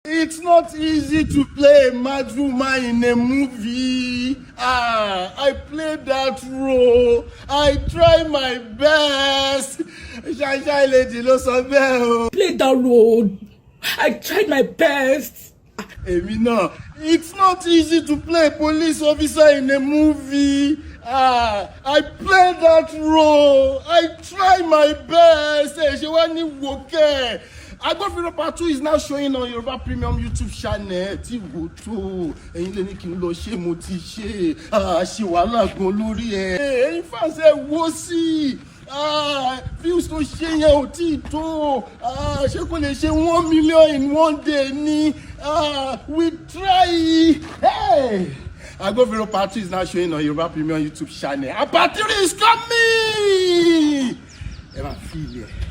It's not easy to play a mad woman in a movie. Ah, I played that role. I try my best. Shine Shine Lady ló sọ bẹ́ẹ̀ o. Played that role. I tried my best. Èmi náà. It's not easy to play a police officer in a movie. Ah, I played that role. I try my best. Ẹ ṣe wá ní wòkẹ́. Agbófinró part 2 is now showing on Yoruba Premium YouTube channel. Tí wò tó ẹ̀yin lè ní kí n lọ ṣe, mo ti ṣe. Ah, ṣe wàhálà gan lórí ẹ̀. Ẹ̀yin fans, ẹ wo sí i. Ah, views tó ṣe yẹn ò tí ì tó. Ah, ṣé kò lè ṣe 1 million in one day ni? Ah, we try. Hey! Agbófinró part 2 is now showing on Yoruba Premium YouTube channel and part 3 is coming. Ẹ máa fi ilẹ̀.